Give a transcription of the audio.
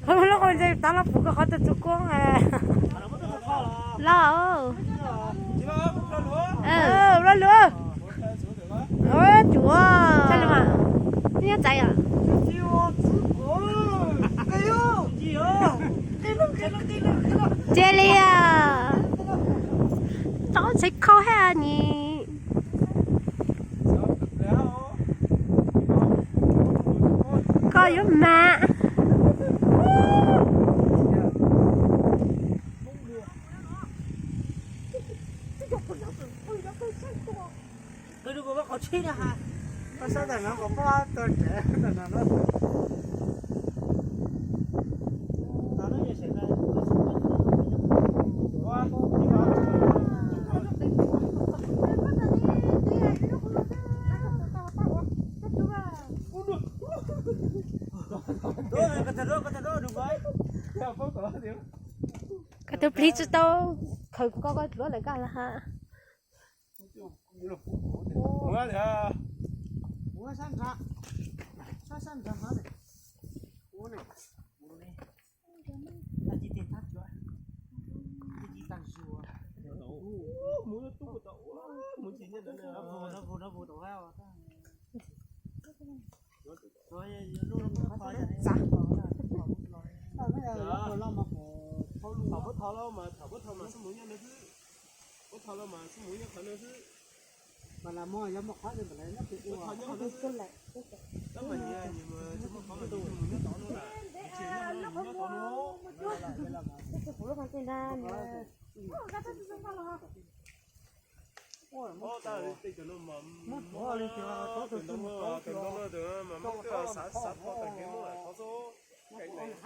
Hauv lub qhov ntse tab los puv koj qhov tau txug kuab. Los, los lug. Cuav, nyob txais os. Cia li, tau txhais khau hab ni. Koj yuav mas. Qw rau kuv muab qhov tsheb na ha. Koj sab tag no kom pab tuag nrad tag no na. Koj tus plig tsis tau khaws kuv koj koj luab lawm koj los ha. Thaum puab tho los mas, thaum puab tho mas xub mus nyob no xwb. Puab tho los mas xub mus nyob qhov no xwb. Puab tho nyob qhov no xwb. Tab mas nyias nyias mus tsis muaj qhov mas nyias mus nyob tod no lawm, nyias nyob tod no. Ob tag tej cov no mas, tej ntoo no, tej ntoo no mas muab xav xav pom tag kev muab xov xwb.